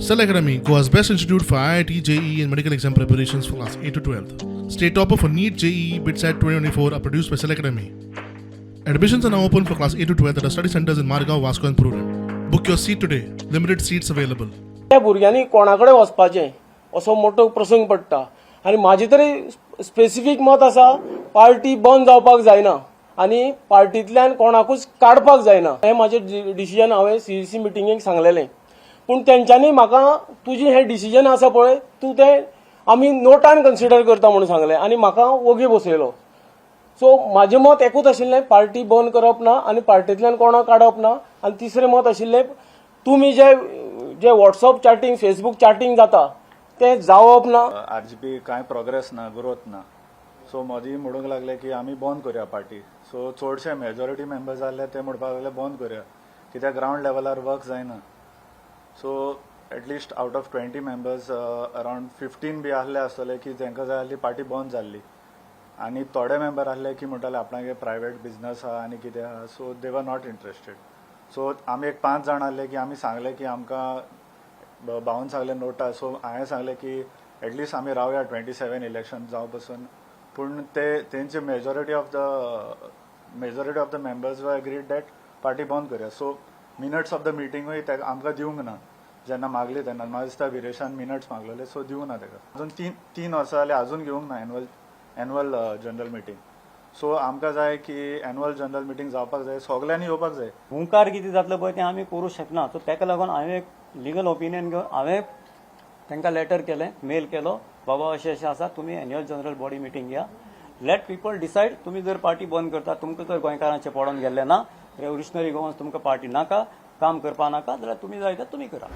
Cell Academy, Goa's best institute for IIT, JEE, and medical exam preparations for class 8 to 12. State topper for NEET, JEE, BITSAT 2024 are produced by Cell Academy. Admissions are now open for class 8 to 12 at our study centers in Margao, Vasco, and Prudent. Book your seat today. Limited seats available. त्या भुरग्यांनी कोणा कडेन वचपाचें असो मोठो प्रसंग पडटा. आनी म्हाजें तरी स्पेसिफीक मत आसा, पार्टी बंद जावपाक जायना आनी पार्टींतल्यान कोणाकूच काडपाक जायना. हें म्हाजें डिसिजन हांवें सीईसी मिटिंगेक सांगलेलें. पूण तेंच्यांनी म्हाका तुजी हें डिसिजन आसा पळय तूं, तें आमी नोटान कन्सिडर करता म्हणून सांगलें आनी म्हाका वोगी बसयलो. सो म्हाजें मत एकूच आशिल्लें, पार्टी बंद करप ना आनी पार्टींतल्यान कोणाक काडप ना. आनी तिसरें मत आशिल्लें, तुमी जे जे वॉट्सअप चॅटिंग, फेसबूक चॅटिंग जाता, तें जावप ना. आरजीपी कांय प्रोग्रेस ना, ग्रोथ ना. सो मदीं म्हणूंक लागले की आमी बंद करुया पार्टी. सो चडशे मेजॉरिटी मेंबर्स आहले ते म्हणपाक लागले बंद करुया, कित्याक ग्रावंड लेवलार वर्क जायना. So at least out of 20 members, around 15 बी आहले आसतले की तांकां जाय आहली पार्टी बंद जाल्ली. आनी थोडे मेंबर आहले की म्हणटाले आपणागे प्रायवेट बिजनस आहा आनी कितें आहा, so they were not interested. So आमी एक पांच जाण आहले की आमी सांगले की आमकां भाऊन सांगले नोटा. सो हांवें सांगलें की एटलिस्ट आमी रावया 27 इलेक्शन जावं पसून. पूण ते तेंचे majority of the members were agreed that party बंद करुया. सो मिनट्स ऑफ the मिटींगूय तेका आमकां दिवंक ना. जेन्ना मागली तेन्ना म्हाका दिसता विरेशान मिनट्स मागलेले, सो दिवंक ना तेका. अजून 3 वर्सां जाली, अजून घेवंक ना एनुअल जनरल मिटींग. सो आमकां जाय की एनुअल जनरल मिटींग जावपाक जाय, सगल्यांनी येवपाक जाय. हुंकार कितें जातलो पळय तें आमी करूं शकना. सो ताका लागून हांवें एक लिगल ओपिनियन घेवन हांवें तांकां लेटर केलें, मेल केलो, बाबा अशें अशें आसा, तुमी एन्युअल जनरल बॉडी मिटींग घ्या, let people decide. तुमी जर पार्टी बंद करता, तुमकां जर गोंयकारांचें पडोन गेल्लें ना, रेव्होल्युशनरी गोवन्स तुमकां पार्टी नाका, काम करपा नाका, जाल्यार तुमी जाय तर तुमी करा.